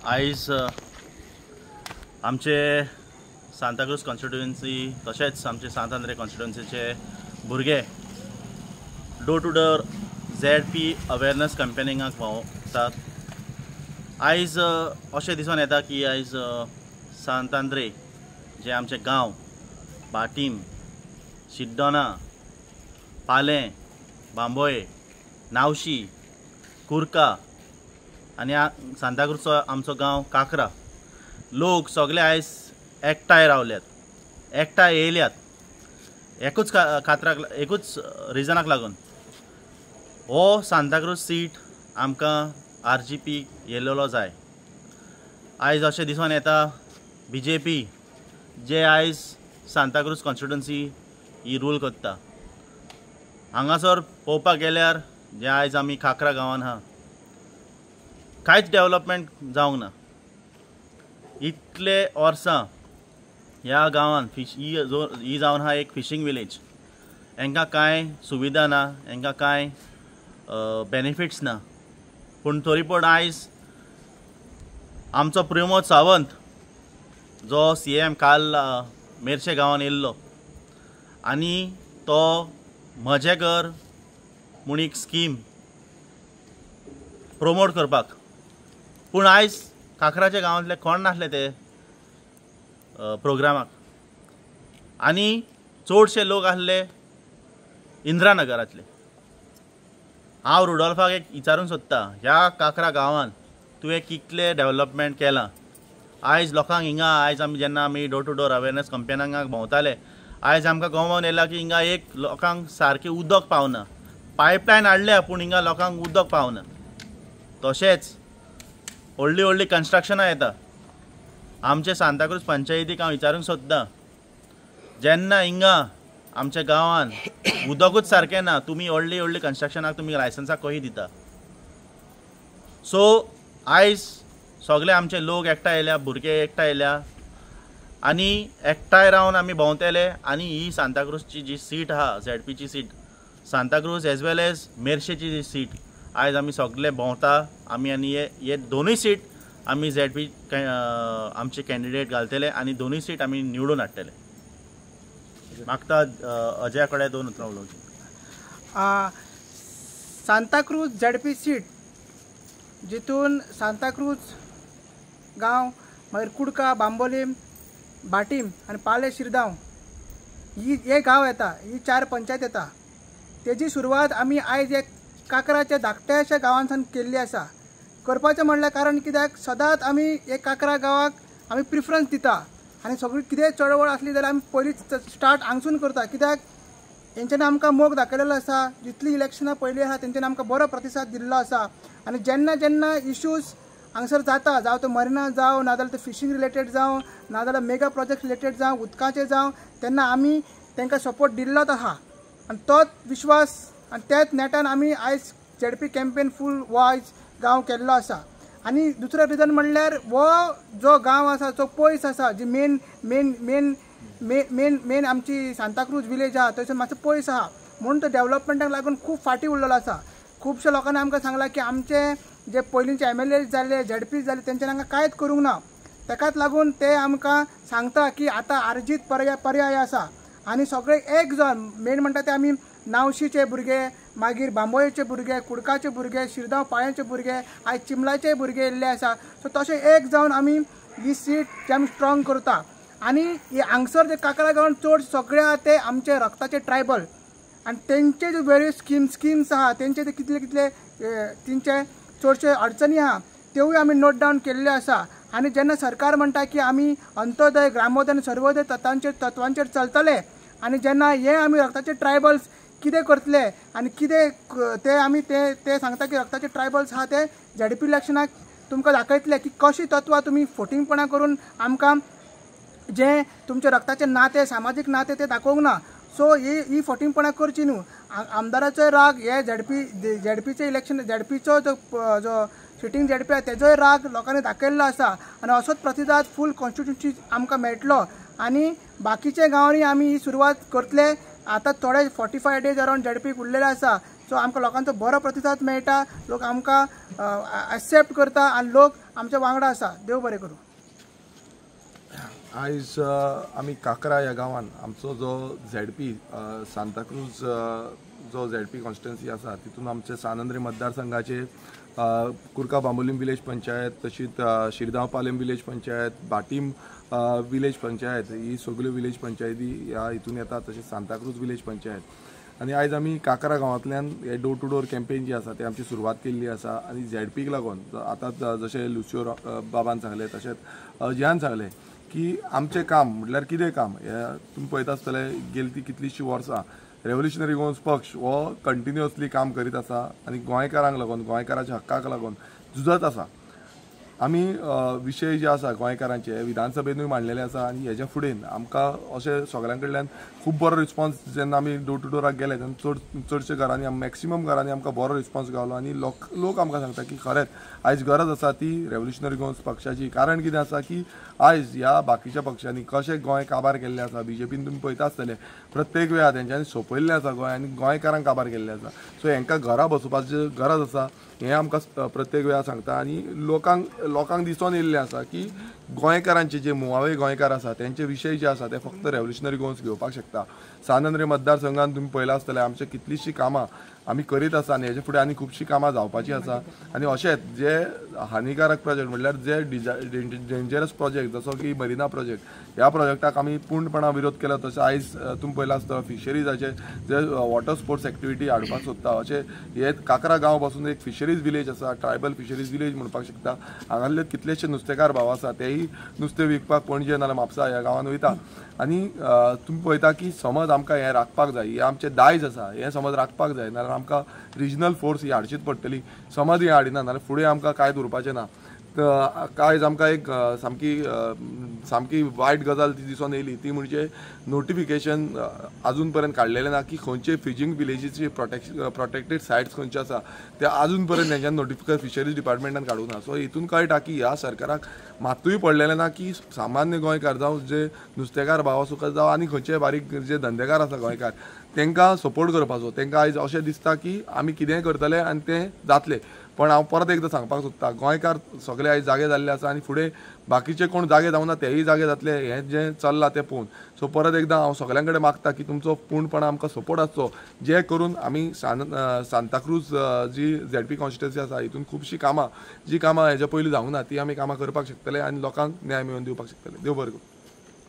आयज आमचे सांताक्रूज कॉन्स्टिट्युएन्सी तशेंच आमचे सांत आंद्रे कॉन्स्टिट्युएन्सीचे भुरगे door to door ZP awareness कॅम्पेनिंगाक भोंवतात. आयज अशें दिसून येता की आयज सांत आंद्रे जे आमचे गांव भाटीम, शिड्डोना, पालें, बांबोळे, नावशी, कुर्का आनी सांताक्रूजचो आमचो गांव काकरा लोक सगळे आयज एकठांय रावल्यात, एकठांय येयल्यात एकूच खात्राक, एकूच रिजनाक लागून. हो सांताक्रूज सीट आमकां RGP येयलेलो जाय. आयज अशें दिसून येता BJP जे आयज सांताक्रूज कॉन्स्टिट्युएन्सी ही रूल करता. हांगासर पळोवपाक गेल्यार जे आयज आमी काकरा गांवान आहा कांयच डेवलपमेंट जावंक ना. इतले वर्सां ह्या गांवान ही जावन आहा एक फिशींग विलेज. हांकां कांय सुविधा ना, हांकां कांय बेनिफिट्स ना. पूण तरी पूण आयज आमचो प्रमोद सावंत जो CM काल मेरशे गांवान येयल्लो आनी तो म्हजें घर म्हूण एक स्कीम प्रोमोट करपाक, पूण आयज काकराच्या गांवांतले कोण नासले ते प्रोग्रामाक आनी चडशे लोक आसले इंदिरानगरांतले. हांव रुडोल्फाक एक विचारूंक सोदता, ह्या काकरा गांवान तुवें कितलें डेवलपमेंट केलां? आयज लोकांक हिंगा आयज आमी जेन्ना आमी डोर टू डोर अवेरनस कंपेनांक भोंवताले आयज आमकां गवोन येयला की हिंगा एक लोकांक सारकें उदक पावना. पायपलायन हाडल्या पूण हिंगा लोकांक उदक पावना. तशेंच व्हडलीं व्हडलीं कन्स्ट्रक्शनां येता. आमचे सांताक्रूज पंचायतीक हांव विचारूंक सोदतां, जेन्ना हिंगा आमच्या गांवान उदकूच सारकें ना, तुमी व्हडलीं व्हडलीं कन्स्ट्रक्शनाक तुमी लायसन्सां कशी दिता? सो आयज सगळे आमचे लोक एकठांय येयल्या, भुरगे एकठांय येयल्या आनी एकठांय रावन आमी भोंवतले. आनी ही सांताक्रूजची जी सीट आहा, ZPची seat, Santacruz as well as मेरशेची जी सीट, आयज आमी सगळे भोंवता आमी आनी हे दोनूय सीट आमी ZP आमचे कॅन्डिडेट घालतले आनी दोनूय सीट आमी निवडून हाडटले. मागता अजया कडेन दोन उतरां उलोवची. सांताक्रूज ZP seat जितून सांताक्रूज गांव, मागीर कुडका, बांबोलीम, भाटीम आनी पाले, शिरदांव ही हे गांव येता, ही 4 पंचायत येता. तेजी सुरवात आमी आयज एक काकराच्या धाकट्याशा गांवांसान केल्ली आसा. करपाचें म्हणल्यार कारण कित्याक सदांच आमी एक काकरा गांवाक आमी प्रिफरन्स दिता आनी सगळी कितेंय चळवळ आसली जाल्यार आमी पयलींच स्टार्ट हांगसून करता. कित्याक हेंच्यांनी आमकां मोग दाखयलेलो आसा, जितलीं इलेक्शनां पयलीं आसा तेंच्यांनी आमकां बरो प्रतिसाद दिल्लो आसा. आनी जेन्ना जेन्ना इश्यूज हांगसर जाता, जावं तो मरिना जावं, नाजाल्यार तो फिशींग रिलेटेड जावं, नाजाल्यार मेगा प्रोजेक्ट रिलेटेड जावं, उदकाचें जावं, तेन्ना आमी तांकां सपोर्ट दिल्लोच आहा. आनी तोच विश्वास आनी त्याच नेटान आमी आयज ZP campaign फूल हो आयज गांव केल्लो आसा. आनी दुसरो रिजन म्हणल्यार हो जो गांव आसा जो पयस आसा, जी main main main main main main आमची सांताक्रूज विलेज आहा थंयसर मातसो पयस आहा म्हणून तो डेवलपमेंटाक लागून खूब फाटीं उरलेलो आसा. खुबश्या लोकांनी आमकां सांगलां की आमचे जे पयलींचे MLA जाल्ले, ZP जाल्ले, तेंच्यांनी हांगा कांयच करूंक ना. ताकाच लागून ते आमकां सांगता की आतां आरजीत पर्याय आसा आनी सगळे एक जावन मेन म्हणटा ते आमी नावशीचे भुरगे, मागीर बांबोळेचे भुरगे, कुडकाचे भुरगे, शिरदांव पाळ्यांचे भुरगे, आयज चिमलाचे भुरगे येयल्ले आसा. सो तशें एक जावन आमी ही सीट जी आमी स्ट्रॉंग करता. आनी हे हांगसर जे काकरा गांवान चड सगळे आहा ते आमचे रक्ताचे ट्रायबल आनी तेंचे जे वेरियस स्किम्स आहा, तेंचे ते कितले कितले तेंचे चडशे अडचणी आहा त्योय आमी नोट डावन केल्ल्यो आसा. आनी जेन्ना सरकार म्हणटा की आमी अंत्योदय, ग्रामोदय आनी सर्वोदय तत्वांचेर चलतले आनी जेन्ना हे आमी रक्ताचे ट्रायबल्स कितें करतले आनी कितें ते आमी ते सांगता की रक्ताचे ट्रायबल्स आहा ते ZP इलेक्शनाक तुमकां दाखयतले की कशी तत्वां तुमी फोटिंगपणां करून आमकां जे तुमचे रक्ताचे नाते, सामाजीक नाते ते दाखोवंक ना. सो ही फोटिंगपणां करची न्हू. आमदाराचोय राग हे ZPचे इलेक्शन, ZPचो जो सिटींग ZP आहा तेजोय राग लोकांनी दाखयल्लो आसा आनी असोच प्रतिसाद फूल कॉन्स्टिट्युन्सी आमकां मेळटलो. आनी बाकीच्या गांवांनी आमी ही सुरवात करतले. आतां थोडे 45 डेज अरावंड ZPक उरलेले आसा. सो आमकां लोकांचो बरो प्रतिसाद मेळटा, लोक आमकां एक्सेप्ट करता आनी लोक आमच्या वांगडा आसा. देव बरें करूं. आयज आमी काकरा ह्या गांवान आमचो जो झेडपी सांताक्रूज जो झेडपी कॉन्स्टिट्युएन्सी आसा तितून आमचे सान आंद्रे मतदारसंघाचे कुर्का बांबोलीम विलेज पंचायत, तशीच शिरदांव पालेम विलेज पंचायत, भाटीम विलेज पंचायत, ही सगळ्यो विलेज पंचायती ह्या हितून येता, तशेंच सांताक्रूज विलेज पंचायत. आनी आयज आमी काकरा गांवांतल्यान हे डोर टू डोर कॅम्पेन जी आसा ती आमची सुरवात केल्ली आसा. आनी झेडपीक लागून आतां जशें लुसियो बाबान सांगलें तशेंच जियान सांगलें की आमचें काम म्हटल्यार कितें काम हें तुमी पळयता आसतले. गेली ती कितलींशीं वर्सां रेव्होल्युशनरी गोवन्स पक्ष हो कंटिन्युअसली काम करीत आसा आनी गोंयकारांक लागून, गोंयकाराच्या हक्काक लागून झुजत आसा. आमी विशय जे आसा गोंयकारांचे विधानसभेनूय मांडलेले आसा आनी हेज्या फुडें आमकां अशें सगळ्यां कडल्यान खूब बरो रिस्पॉन्स जेन्ना आमी डोर टू डोराक गेले तेन्ना चडशे घरांनी, मॅक्सिमम घरांनी आमकां बरो रिस्पॉन्स गावलो आनी लोक आमकां सांगता की खरेंच आयज गरज आसा ती रेव्होल्युशनरी गोवन्स पक्षाची. कारण कितें आसा की आयज ह्या बाकीच्या पक्षांनी कशें गोंय काबार केल्लें आसा, बीजेपीन तुमी पळयता आसतले प्रत्येक वेळा तेंच्यांनी सोंपयल्लें आसा गोंय आनी गोंयकारांक काबार केल्लें आसा. सो हेंकां घरा बसोवपाची गरज आसा हें आमकां प्रत्येक वेळा सांगता आनी लोकांक दिसून येयल्लें आसा की गोंयकारांचे जे मुळावे गोंयकार आसा तेंचे विशय जे आसा ते फक्त रेव्होल्युशनरी गोवन्स घेवपाक शकता. सान आंद्रे मतदारसंघान तुमी पळयलां आसतलें आमचे कितलींशीं कामां आमी करीत आसा आनी हेजे फुडें आनी खुबशीं कामां जावपाचीं आसा. आनी अशेंच जे हानिकारक प्रोजेक्ट म्हटल्यार जे डेंजरस प्रोजेक्ट जसो की मरिना प्रोजेक्ट, ह्या प्रोजेक्टाक आमी पूर्णपणान विरोध केला. तशें आयज तुमी पळयलां आसतलो फिशरीजाचे जे वॉटर स्पोर्ट्स एक्टिविटी हाडपाक सोदता, अशें हे काकरा गांव पासून एक फिशरीज विलेज आसा, ट्रायबल फिशरीज विलेज म्हणपाक शकता. हांगासरले कितलेशे नुस्तेकार भाव आसा तेय नुस्तें विकपाक पणजे नाल्यार म्हापसा ह्या गांवान वयता. आनी तुमी पळयता की समज आमकां हें राखपाक जाय, हें आमचें दायज आसा, हें समज राखपाक जाय, नाल्यार आमकां रिजनल फोर्स ही हाडचीच पडटली. समज ही हाडिना नाल्यार फुडें आमकां कांय उरपाचें ना. आयज आमकां एक सामकी सामकी वायट गजाल ती दिसून येयली ती म्हणजे नोटिफिकेशन अजून पर्यंत काडलेलें ना की खंयचे फिशींग विलेजीची प्रोटेक्टेड सायट्स खंयच्यो आसा ते अजून पर्यंत तेंच्यान नोटिफिकेशन फिशरीज डिपार्टमेंटान काडूंक ना. सो हितून कळटा की ह्या सरकाराक मात्तूय पडलेलें ना की सामान्य गोंयकार जावं जे नुस्तेकार भाव आसूं जावं आनी खंयचे बारीक जे धंदेकार आसा गोंयकार तांकां सपोर्ट करपाचो. तांकां आयज अशें दिसता की आमी कितेंय करतले आनी तें जातलें. पण हांव परत एकदां सांगपाक सोदता, गोंयकार सगळे आयज जागे जाल्ले आसा आनी फुडें बाकीचे कोण जागे जावना तेय जागे जातले हें जें चल्लां तें पळोवन. सो परत एकदां हांव सगळ्यां कडेन मागता की तुमचो पूर्णपणान आमकां सपोर्ट आसचो, जे करून आमी सांताक्रूज जी झेडपी कॉन्स्टिट्युएन्सी आसा हितून खुबशीं कामां जी कामां हेज्या पयलीं जावंक ना ती आमी कामां करपाक शकतले आनी लोकांक न्याय मेळोवन दिवपाक शकतले. देव बरें करूं.